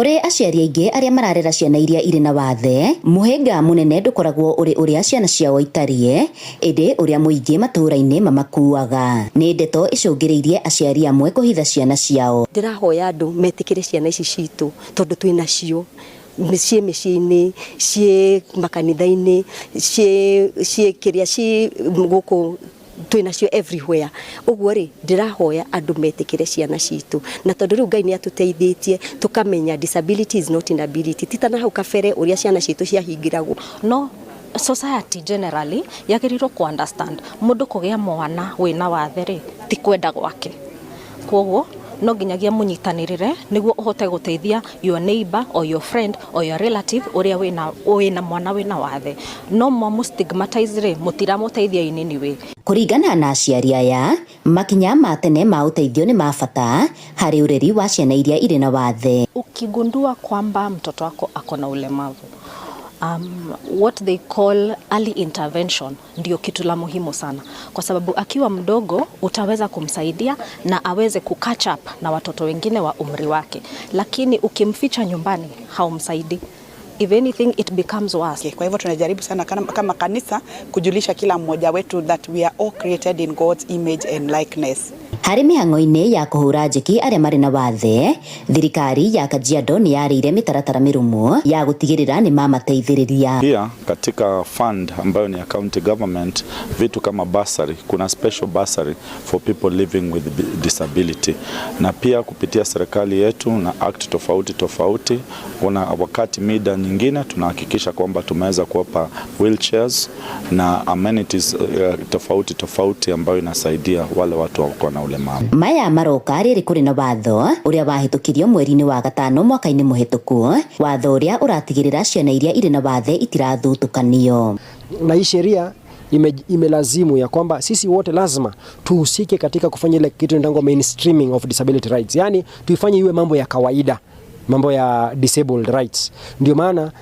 Kũrĩ aciari aingĩ arĩa mararera ciana iria irĩ na wathe, mũhĩnga mũnene ndũkoragwo ũrĩ ũrĩa ciana ciao itariĩ, ĩndĩ ũrĩa mũingĩ matũũra-inĩ mamakuaga. Nĩ ndeto icũngĩrĩirie aciari amwe kũhitha ciana ciao. Ndĩrahoya andũ metĩkĩre ciana ici citũ tondũ twĩ nacio ciĩ mĩciĩ-inĩ, ciĩ makanitha-inĩ, ciĩ kĩrĩa, ciĩ gũkũ, twĩ nacio everywhere. Ũguo rĩ, ndĩrahoya andũ metĩkĩre ciana citũ, na tondũ rĩu Ngai nĩ atũteithĩtie tũkamenya disability is not inability, ti ta na hau kabere ũrĩa ciana citũ ciahingĩragwo. No society generally yagĩrĩirwo ku understand mũndũ kũgĩa mwana wĩna wathe rĩ, ti kwenda gwake. Koguo no nginyagia mũnyitanĩrĩre nĩguo ũhote gũteithia your neighbor or your friend or your relative ũrĩa wĩna mwana wĩna wathe. No mwamũ stigmatize rĩ, mũtiramũteithia in any way. Kũringana na aciari aya, makinya ma tene ma ũteithio nĩ ma bata harĩ ũreri wa ciana iria irĩ na wathe. Ukigundua kwamba mtoto wako ako na ulemavu, what they call early intervention ndio kitu la muhimu sana, kwa sababu akiwa mdogo utaweza kumsaidia na aweze ku catch up na watoto wengine wa umri wake, lakini ukimficha nyumbani haumsaidii. If anything, it becomes worse. Okay, kwa hivyo tunajaribu sana kama kanisa kujulisha kila mmoja wetu that we are all created in God's image and likeness. Harĩ mĩhang'o-inĩ ya kũhũra njeki arĩa marĩ na wathe, thirikari ya Kajiado nĩ yarĩire mĩtaratara mĩrũmu ya gũtigĩrĩra nĩ mamateithĩrĩria. Pia katika fund ambayo ni ya county government, vitu kama bursary, kuna special bursary for people living with disability, na pia kupitia serikali yetu na act tofauti tofauti, kuna wakati mida nyingine tunahakikisha kwamba tumeweza kuwapa wheelchairs na amenities tofauti tofauti ambayo inasaidia wale watu wako na ulemavu. Maya maroka rĩrĩ kũrĩ na watho ũrĩa wahĩtũkirio mweri-inĩ wa gatano mwaka-inĩ mũhĩtũku, watho ũrĩa ũratigĩrĩra ciana iria irĩ na wathe itirathutũkanio. Na hii sheria imelazimu ya kwamba sisi wote lazima tuhusike katika kufanya ile kitu inaitwa mainstreaming of disability rights, yani tuifanye iwe mambo ya kawaida, mambo ya disabled rights. Ndio maana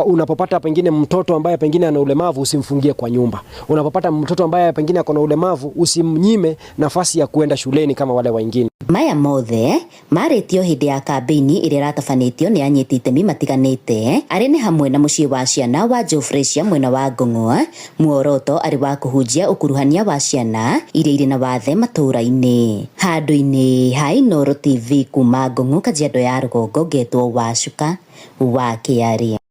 unapopata pengine mtoto ambaye pengine ana ulemavu, usimfungie kwa nyumba. Unapopata mtoto ambaye pengine ako na ulemavu, usimnyime nafasi ya kuenda shuleni kama wale wengine. Maya mothe marĩtio hĩndĩ ya kambĩini ĩrĩa ĩratabanĩtio nĩ anyiti itemi matiganĩte, arĩa nĩ hamwe na mũciĩ wa ciana wa Joe Frazier mwena wa Ngong'o, muoroto arĩ wa kũhunjia ũkuruhania wa ciana iria irĩ na wathe matũũra-inĩ. Handũ-inĩ ha Inooro TV kuma Ngong'o, Kajiado ya Rũgongo, ngetwo Wacuka wa Kĩarĩ.